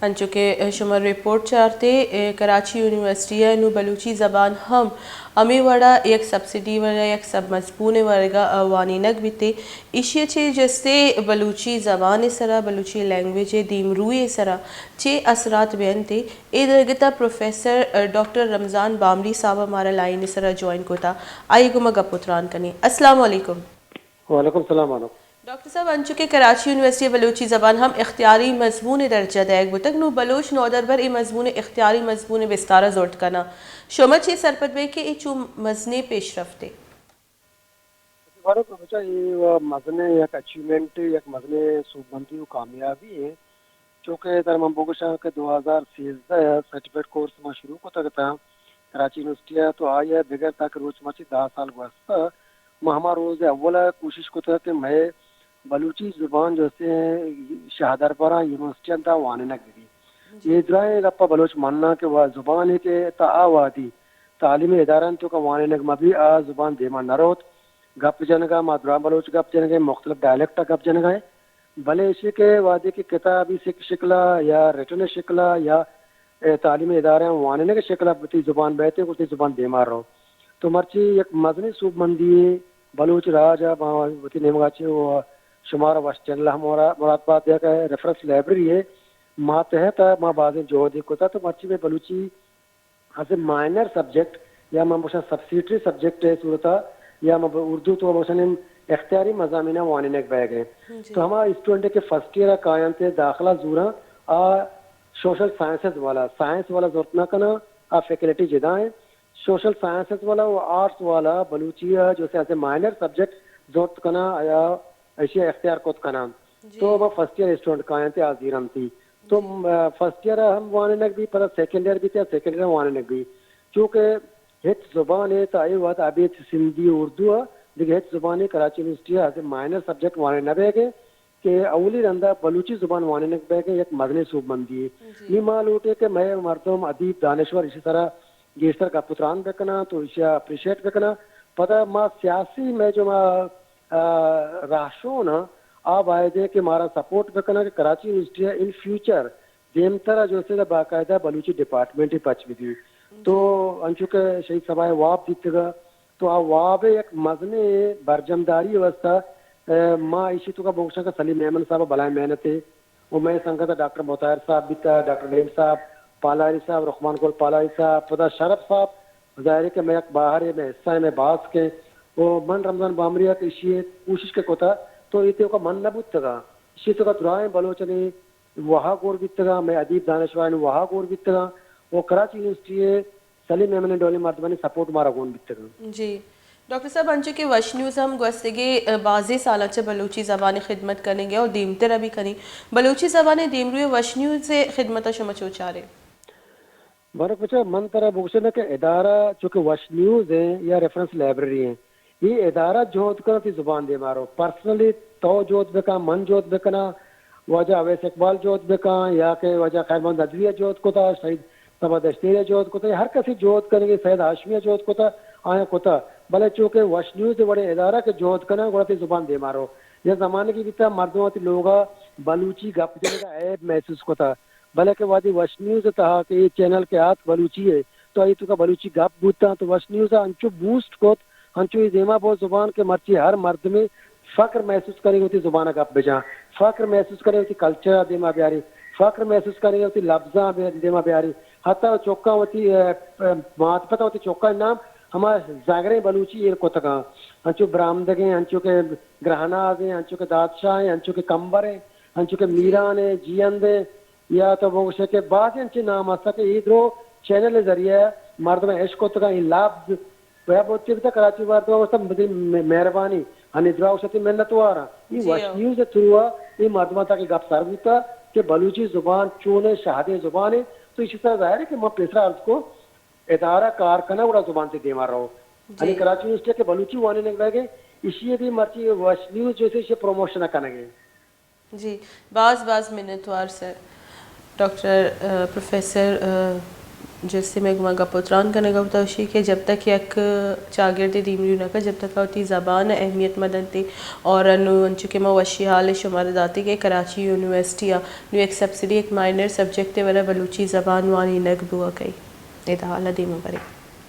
انچو کہ شما رپورٹ چارتے، کراچی یونیورسٹی ءَ نوں بلوچی زبان ہم ہمے وڑا یک سبسڈی ورگا، یک سب مضمون ورگا وانینگ بیتے۔ ایشی ءَ چہ جستے بلوچی زبان ءِ سرا، بلوچی لینگویج ءِ دیمروئی ءِ سرا چے اثرات بینتے؟ اے درگت ءَ پروفیسر ڈاکٹر رمضان بامری صاحب ءَ مارا لائن ءِ سرا جوائن کتا، آئی گوما گپ و تران کنیں۔ السلام علیکم۔ وعلیکم السلام، وعلیکم۔ ڈاکٹر صاحب، انچو کہ کراچی یونیورسٹی ءَ بلوچی زبان ہم اختیاری مضمون ءِ درجہ دئیگ بوتگ، نوں بلوچ نودربر اے مضمون ءَ اختیاری مضمون ءِ بستار ءَ زرت کناں۔ شما چے سرپد بئے کہ اے چو مزنیں پیشرفتے؟ بارو بچا، اے و مزنیں یک اچیومنٹ، یک مزنیں سوبمندی و کامیابی ایں۔ چونکہ ترا من بگوشاں کہ دو ہزار سیزدہ ءَ سرٹیفکیٹ کورس ما شروع کتگ اتاں کراچی یونیورسٹی ءَ، تو آئی ءَ بگر تاکہ روچ مرچی دہ سال گوستہ، ما ہما روز اول ءَ کوشش کتگ کہ مئے بلوچی زبان جو استیں شہدربراں یونیورسٹیاں تہا وانینگ بہ بیت۔ جی۔ اے درائیں گپ ءَ بلوچ مناں کہ وا زبانے کہ تا آ وہدی تعلیمی ادارہانی توکا وانینگ مہ بی، آ زبان دیما نہ روت۔ گپ جنگا ما دراہ بلوچ گپ جنگا، مختلف ڈائلیکٹ ءَ گپ جنگا، بلے ایشی کہ وہدے کہ کتابی سک-، شکل ءَ یا ریٹن شکل ءَ یا، اے، تعلیمی ادارہ وانینگ شکل ءَ وتی زبان بہتے، وتی زبان دیما رو۔ تو مرچی یک مزنیں سوبمندی بلوچ راج ءَ ما وتی نیمگا چہ و شمارا وش چینل ءَ ہم مرا-، مراد بات دیگ ءَ ریفرنس لائبریری ءِ ماتحت ءَ ما بازیں جہدے کتا، تو مرچی مئے Balochi as a minor subject یا من بگوشاں سبسیڈری سبجیکٹ ءِ صورت ءَ یا من اردو تو بگوشاں اختیاری مضامین ءَ وانینگ بئیگ ءَ۔ جی۔ تو ہما اسٹوڈنٹ کہ فرسٹ ایئر ءَ کاینت داخلہ زوراں، آ سوشل سائنسز والا، سائنس والا زرت نہ کناں، آ فیکلٹی جدا ایں۔ سوشل سائنسز والا و آرٹس والا بلوچی ءَ جو سے ایز اے مائنر سبجیکٹ زرت کناں یا ایشی ءَ اختیار کت کناں۔ جی۔ تو ہما فرسٹ ایئر اسٹوڈنٹ کاینت آ زیرنتی۔ تو، جی۔ آ، فرسٹ ایئر ءَ ہم وانینگ بی، پدا سیکنڈ ایئر بیت یا سیکنڈ ایئر ءَ وانینگ بی۔ چونکہ ہچ زبانے تا اے وہد ابید سندھی و اردو ءَ دگہ ہچ زبانے کراچی یونیورسٹی ءَ ایز اے مائنر سبجیکٹ وانینگ نہ بئیگ ءَ کہ اولی رندا بلوچی زبان وانینگ بئیگ ءَ یک مزنیں سوبمندی یے۔ جی۔ نی ما لوٹیں کہ مئے مردم، ادیب، دانشور ایشی سرا گیشتر گپ و تران بکناں تو ایشی ءَ اپریشیٹ بکناں۔ پدا ما سیاسی مئے جو ما، آ، راہشون آں، آ بایدیں کہ مارا سپورٹ بکناں کہ کراچی یونیورسٹی ءَ ان فیوچر دیمتر ءَ جو است باقاعدہ بلوچی ڈپارٹمنٹ پچ بہ بیت۔ تو انچو کہ شہید صبا ءِ واب دیتگ ءَ، تو آ واب ءِ یک مزنیں برجمداری ءِ واستہ، ءَ، ما ایشی توکا بگوشاں کہ سلیم میمن صاحب ءَ بلائیں محنتے و مئے سنگت ءَ ڈاکٹر مطاہر صاحب بیتا، ڈاکٹر رحیم صاحب، پالاری صاحب، رحمان گل پالاری صاحب، پدا شرف صاحب، ظاہر ہے کہ مئے یک باہرے، مئے حصہ ءِ، مئے باسک ایں۔ و من رمضان بامری ءَ کہ ایشی ءِ کوشش کہ کتا، تو اے توکا من نہ بوتگاں۔ ایشی توکا درائیں بلوچانی وہا گور بیتگاں، مئے ادیب دانشورانی وہا گور بیتگاں و کراچی یونیورسٹی ءِ سلیم میمن ءِ ڈولیں مردمانی سپورٹ مارا گون بیتگاں۔ جی۔ ڈاکٹر صاحب، انچو کہ وش نیوز ہم گوستگیں، ا، بازیں سالاں چہ بلوچی زبان ءِ خدمت کنگ ءَ و دیمتر ءَ بھی کنی۔ بلوچی زبان ءِ دیمروی ءَ وش نیوز ءِ خدمت ءَ شما چو چارے؟ بارک بچا، من ترا بگوشاں کہ ادارہ چونکہ وش نیوز ایں یا ریفرنس لائبریری ایں، اے ادارہ جہد کناں تئی زبان دیما رو۔ پرسنلی تو جہد بکن، من جہد بکناں، واجہ اویس اقبال جہد بکن، یا کہ واجہ خیر محمد ندوی ءَ جہد کتا، شہید صبا دشتیری ءَ جہد کتا، یا ہر کسی جہد کنگی، سید ہاشمی ءَ جہد کتا، آیاں کتا۔ بلے چونکہ وش نیوز وڑیں ادارہ کہ جہد کناں، گڑا تئی زبان دیما رو۔ یا زمانگی بیتا مردم وتی لوگا بلوچی گپ جنگا عیب محسوس کتا۔ بلے کہ وہدے وش نیوز ءِ تہا کہ اے چینل کہ آتک بلوچی ءِ، تو آئی توکا بلوچی گپ بوتاں، تو وش نیوز ءَ انچو بوسٹ کت، انچو اے دیما بوت زبان کہ مرچی ہر مردمے فخر محسوس کنی وتی زبان ءَ گپ بجاں، فخر محسوس کنی وتی کلچر ءَ دیما بیاری، فخر محسوس کنی وتی لبزاں بے-، دیما بیاری۔ حتی چکاں وتی، ا، ا، مات پت ءَ وتی چکاں نام ہما زاگریں بلوچی ایر کتگاں، انچو برامدگیں، انچو کہ گرہنازیں، انچو کہ دادشاہیں، انچو کہ کمبریں، انچو کہ جی۔ میرانیں، جیئندیں، یا تو بگوشے کہ بازیں انچیں نام ہستاں کہ اے درو چینل ءِ ذریعہ ءَ مردم ءَ اشکتگاں، اے لبز پہ بوتی بتا کراچی مردم ءَ گوشتہ مدی مہربانی، ہنی درا گوشتی منت واراں۔ اے جی وش ہاں۔ نیوز ءِ تھرو ءَ اے مردماں تاکہ گپ سر بوتا کہ بلوچی زبان چونیں شہدیں زبانے، تو ایشی سرا ظاہر ہے کہ من پیسرا عرض کو ادارہ کار کناں گڑا زبان تئی دیما رو۔ جی۔ ہنی کراچی یونیورسٹی کہ بلوچی وانینگ بیگ ءَ، ایشی ءَ بھی مرچی وش نیوز جو ایشی پروموشن کنگ ءَ۔ جی، باز باز منتوار سر، ڈاکٹر، ا، پروفیسر، ا، جستے مئے گوما گپ و تران کنگا بوتا، اشی کہ جب تک یک چاگردے دیمروی نہ کن، جب تک آ وتی زبان ء اہمیت مہ دنت۔ اور انو انچو کہ ما وشی حال شمارا داتے کہ کراچی یونیورسٹی آ نو یک سبسڈی، یک مائنر سبجیکٹ ء ورا بلوچی زبان وانینگ بوا کئی۔ ادا حالا دیما برے۔